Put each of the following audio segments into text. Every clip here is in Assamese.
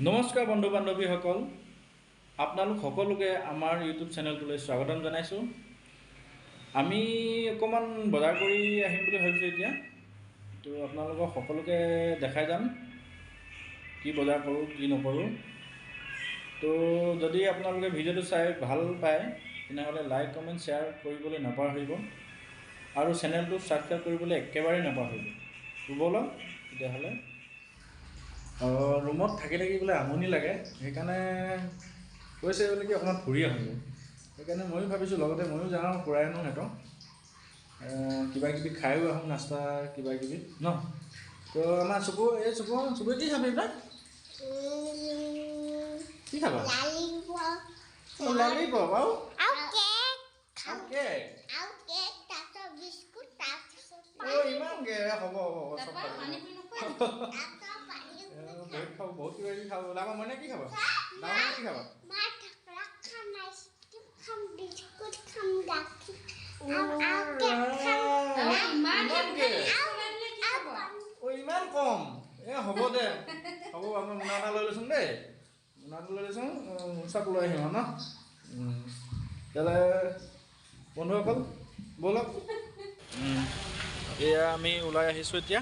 নমস্কাৰ বন্ধু বান্ধৱীসকল, আপোনালোক সকলোকে আমাৰ ইউটিউব চেনেলটোলৈ স্বাগতম জনাইছোঁ। আমি অকণমান বজাৰ কৰি আহিম বুলি ভাবিছোঁ এতিয়া। তো আপোনালোকক সকলোকে দেখাই যাম কি বজাৰ কৰোঁ কি নকৰোঁ। তো যদি আপোনালোকে ভিডিঅ'টো চাই ভাল পায় তেনেহ'লে লাইক কমেণ্ট শ্বেয়াৰ কৰিবলৈ নাপাহৰিব আৰু চেনেলটো ছাবস্ক্ৰাইব কৰিবলৈ একেবাৰেই নাপাহৰিব। ব'লক তেতিয়াহ'লে। ৰুমত থাকি থাকি বোলে আমনি লাগে, সেইকাৰণে কৈছে বোলে কি অকণমান ফুৰি আহোঁগৈ। সেইকাৰণে ময়ো ভাবিছোঁ লগতে ময়ো যাওঁ, ফুৰাই আনো সিহঁতক, কিবা কিবি খায়ো আহোঁ, নাস্তা কিবা কিবি ন। তো আমাৰ চুকু, এই চুকু চুকুৱে কি খাবি এইবিলাক? কি খাবা? লালিপপ আৰু কেক। ইমানকৈ হ'ব হ'ব চব বহুত খাব, বহুত কিবা কিবি খাব। ডাঙৰ মইনা কি খাবা? ডাঙৰ মইনা কি খাবা? ইমান কম এ হ'ব দে, হ'ব। আমি মোনা এটা লৈ লৈছোঁ দেই, মোনাটো লৈ লৈছোঁ, চব লৈ আহিম ন। তেতিয়াহ'লে বন্ধুসকল ব'লক, এয়া আমি ওলাই আহিছোঁ এতিয়া।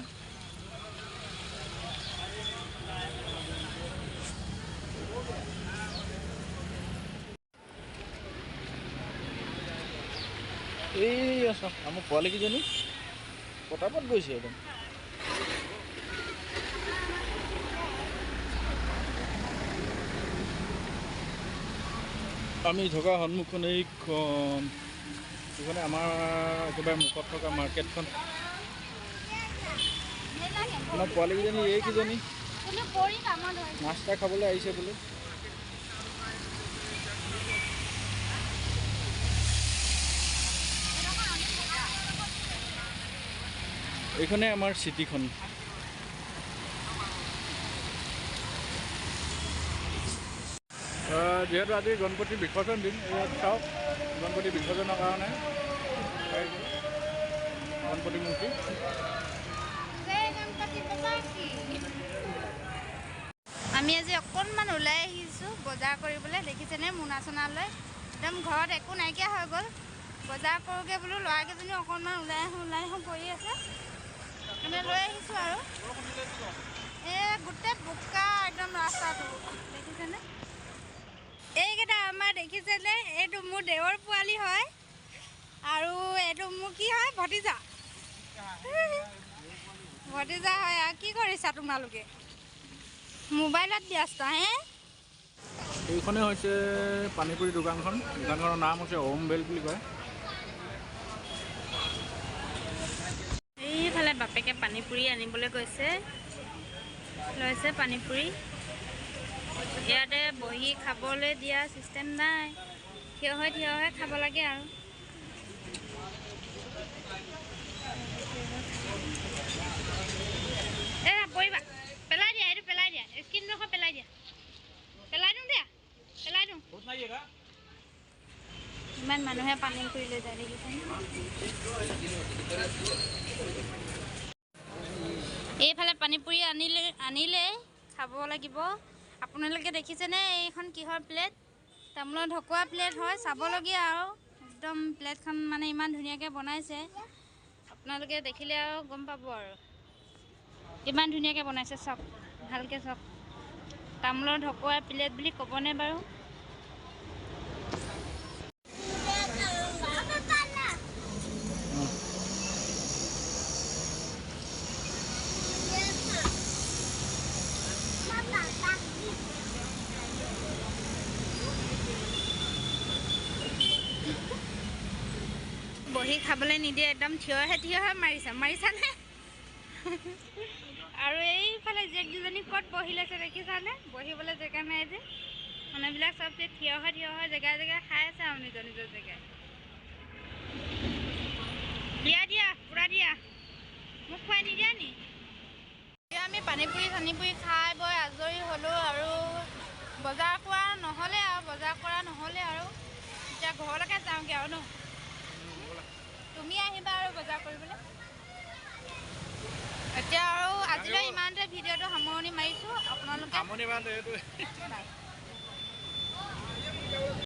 এই আছা আমাৰ পোৱালীকেইজনী পটাপট গৈছে একদম। আমি থকা সন্মুখন এইখন, এইখনে আমাৰ একেবাৰে মুখত থকা মাৰ্কেটখন। আমাৰ পোৱালীকেইজনী এইকেইজনী নাস্তা খাবলৈ আহিছে বোলে। এইখনে আমাৰ চিটিখন। যিহেতু আজি গণপতি বিসৰ্জন দিন, ইয়াত চাওক গণপতি বিসৰ্জনৰ কাৰণে গণপতি মূৰ্তি। আমি আজি অকণমান ওলাই আহিছোঁ বজাৰ কৰিবলৈ। দেখিছেনে মোনা চোনা লৈ একদম ঘৰত একো নাইকিয়া হৈ গ'ল। বজাৰ কৰোঁগৈ বোলো, ল'ৰাকেইজনী অকণমান ওলাই আহোঁ ওলাই আহোঁ কৰি আছে, মানে লৈ আহিছোঁ আৰু। এই গোটেই বোকা একদম ৰাস্তাটো দেখিছেনে? এইকেইটা আমাৰ দেখিছেনে? এইটো মোৰ দেৱৰ পোৱালি হয় আৰু এইটো মোৰ কি হয়, ভতিজা, ভতিজা হয়। আৰু কি কৰিছা তোমালোকে? মোবাইলত ব্যস্ত হে? এইখনে হৈছে পানীপুৰি দোকানখন। দোকানখনৰ নাম হৈছে ওম বেল বুলি কয়। এইফালে বাপেকে পানীপুৰি আনিবলৈ গৈছে, লৈছে পানীপুৰি। ইয়াতে বহি খাবলৈ দিয়া চিষ্টেম নাই, থিয় হৈ থিয় হৈ খাব লাগে আৰু। এই পৰিবা, পেলাই দিয়া, এইটো পেলাই দিয়া, স্কিনডোখৰ পেলাই দিয়া, পেলাই দিওঁ দিয়া, পেলাই দিওঁ। ইমান মানুহে পানীপুৰি লৈ যায় দেখিছেনে? এইফালে পানীপুৰি আনিলে খাব লাগিব। আপোনালোকে দেখিছেনে এইখন কিহৰ প্লেট? তামোলৰ ঢকুৱা প্লেট হয়, চাবলগীয়া আৰু একদম প্লেটখন মানে ইমান ধুনীয়াকৈ বনাইছে, আপোনালোকে দেখিলে আৰু গম পাব আৰু কিমান ধুনীয়াকৈ বনাইছে। চাওক ভালকৈ চাওক, তামোলৰ ঢকুৱা প্লেট বুলি ক'বনে বাৰু? বহি খাবলৈ নিদিয়ে, একদম থিয়হে থিয়হে মাৰিছা মাৰিছানে? আৰু এইফালে জীয়েক দুজনী ক'ত বহি লৈছে দেখিছানে? বহিবলৈ জেগা নাই যে, মানুহবিলাক চব যে থিয় হৈ থিয় হৈ জেগাই জেগাই খাই আছে আৰু নিজৰ নিজৰ জেগাই। দিয়া দিয়া পূৰা দিয়া, মোক খুৱাই নিদিয়া নি? এতিয়া আমি পানীপুৰি চানীপুৰি খাই বৈ আজৰি হ'লোঁ আৰু বজাৰ কৰা নহ'লে আৰু বজাৰ কৰা নহ'লে আৰু এতিয়া ঘৰলৈকে যাওঁগৈ আৰু ন। তুমি আহিবা আৰু বজাৰ কৰিবলৈ। এতিয়া আৰু আজিলৈ ইমানতে ভিডিঅ'টো সামৰণি মাৰিছোঁ। আপোনালোকে সামৰণি মাৰোঁতে এইটো বাই।